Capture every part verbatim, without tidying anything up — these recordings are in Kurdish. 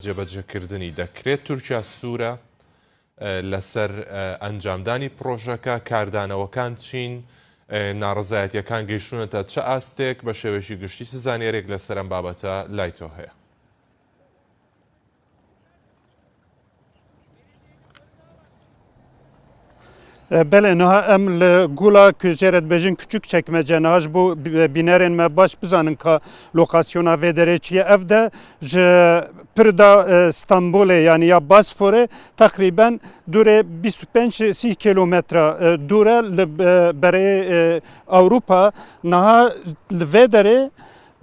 جێبەجێکردنی دەکرێت. تورکیا سوورە، ئە، لەسەر، ئە، ئەنجامدانی پرۆژەکە. کاردانەوەکان چین؟ ئە، ناڕەزایەتیەکان گەیشتونەتە چ ئاستێک؟ بە شێوەیەکی گشتی چ زانیارێک لەسەر ئەم بابەتە لای تۆ هەیە؟ E, belê, niha em li gula ku jê re dibêjin Küçük Çekmece, niha ji bo bi-, bînerên me baş bizanin ka lokasyona vê derê çi ye. Ev de ji pirda, e, Stenbolê, yanî ya Bosforê, teqrîben dûrê bîst û pênc sî kilometre, e, dûr e li, e, berê, e, Ewropa. Niha li vê derê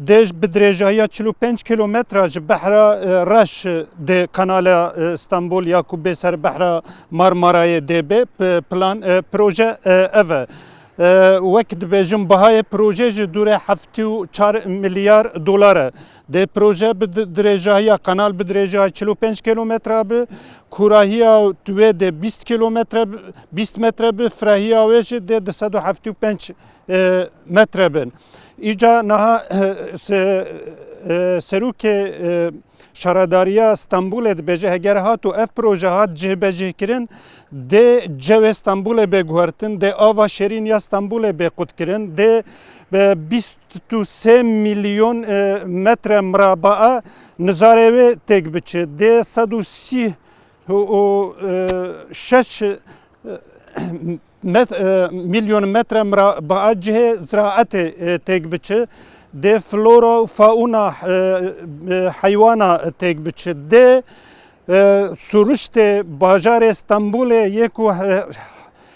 dê ji bi dirêjahiya çil û pênc kilometre ji behra, e, reş dê kanala, e, Stenbol ya ku bê ser behra Marmarayê dê bê, p-, plan, e, proje, e, ev e. E, wek dibêjin, bihayê proje ji dûrê heftê û çar milyar dolar e. Dê proje bi di-, dirêjahiya, kanal bi dirêjahiya çil û pênc kilometre bi, kûrahiya wê dê bîst kilometre bi, bîst metre bi, firahiya wê jî dê du sed û heftê û pênc, e, metre bin. Îca niha, e, se-, e, serokê, e, Şaredariya Stenbolê dibêje, heger hat û ev proje hat cihbecihkirin, dê cewê Stenbolê bê guhertin, dê ava şêrîn ya Stenbolê bê qutkirin, dê, e, bîst û sê milyon, e, metre mirabaa nizarê wê têk biçe, dê sed û sî û, û, e, şeş, e, met-, e, milyon metre mirabaa cihê ziraetê, e, têk biçe, dê flora û fauna, e, e, heywana têk biçe, dê, e, suriştê bajarê Stenbolê yê ku, e,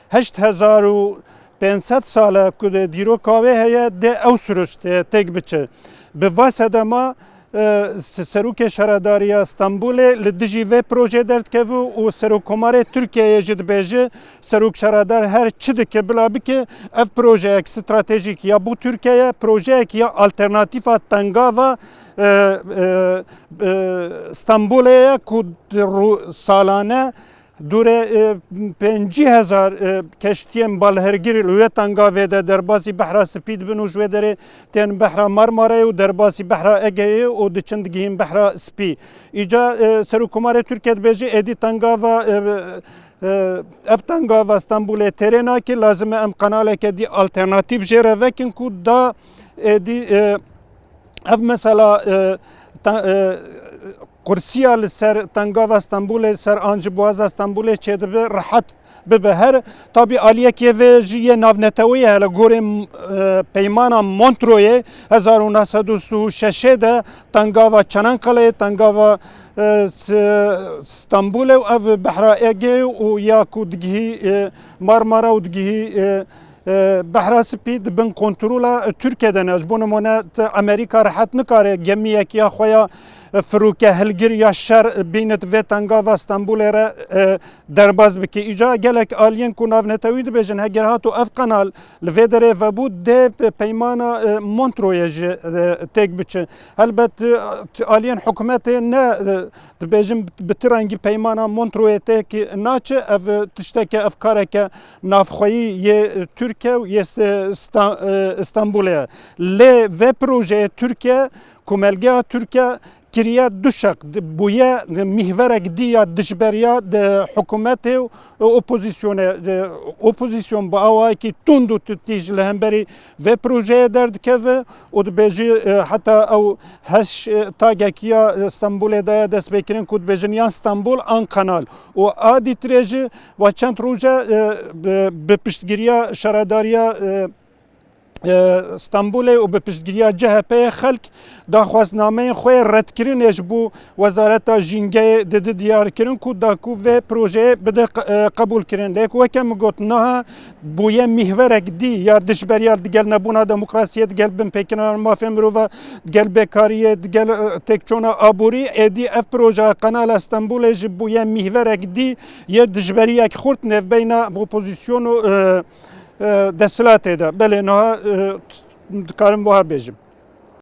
heşt hezar û pênc sed sal e ku dê dîroka wê heye, dê ew surişt, e, têk biçe. Bi va sedema, e, se-, serokê Şaredariya Stenbolê li dijî vê projê derdikeve û Serokkomarê Tirkiyeyê jî dibêje, Serok Şaredar her çi dike bila bike, ev projeyek stratejîk ya bo Tirkiye ye, projeyek ya alternatîfa tengava, e, e, e, Stenbolê ye ku di ro-, salane dûrê, e, pêncî hezar, e, keştiyên balhergir li wê tengavê de derbasî Behra Spî dibin û ji wê derê tên Behra Marmarayê û derbasî Behra Egeyê û diçin digihîn Behra Spî. Îca, e, Serokkomarê Tirkiye dibêje êdî tengava, e, e, ev tengava Stenbolê têrê nake, lazim e em kanaleke dî alternatîf jê re vekin ku da êdî, e, ev mesela, e, te-, e, qursiya li ser tengava Stenbolê, ser ancîboğaza Stenbolê çêdibe, rehet bibe. Her tabî aliyekê vê jî yê navneteweyê heye. Gorê, e, peymana Montreuxê hezar û neh sed û sî û şeşê de tengava Çanakkaleê, tengava, e, s-, Stenbolê û ev Behra Egeyê û ya ku digihî, e, Marmara û digihî, e, e, Behra Spî di bin kontrola Tirkiye de ne. Ji bo nimûne, ti Amerîka rehet nikare gemiyek ya xwe ya, e, firoke, hilgir ya şer bînit vê tengava Stenbolê re, e, derbas bike. Îca gelek aliyên ku navnetewî dibêjin, heger hato ev kanal li vê derê vebû, dê pe-, peymana, e, Montreuxê jî, e, têk biçe. Helbet, e, aliyên hikûmetê ne, e, dibêjin bi ti rengî peymana Montreuxê têk naçe, ev tişteke, ev kareke navxweyî yê Tirkiye û yê Sta-, e, Stenbolê ye. Lê vê projeyê Tirkiye, komelgeha Tirkiye kiriye du şeq, di-, bûye mîhverek dî ya dijberiya di hikûmetê û opozisyonê. Di-, opozisyon bi awayekî tund û titîj li hemberî vê projeyê derdikeve û dibêjî, e, heta ew heş, e, tagekî ya, e, Stenbolê daye destpêkirin ku dibêjin yan Stenbol an kanal. Û a dîtirê jî va çend roj e, e, bi, bi piştgiriya şaredariya, e, e, Stenbolê û bi piştgiriya C H P'ê xelk daxwaznameyên xwe yê redkirinê ji bo Wezareta Jîngeyê didi diyar kirin ku da ku vê projeyê bide qe-, e, qebûl kirin. Lê ku weke min got, niha bûye mîhverek dî ya dijberiya digel nebûna demokrasiyê, digel binpêkirina mafê mirova, digel bêkariyê, digel, e, têkçûna aborî, êdî ev proje Kanala Stenbolê jî bûye mîhverek dî yê dijberiyek xurt nêvbeyna opozîsyon û, e, e, desthilatê de. Belê, niha, e, dikarim wiha bêjim.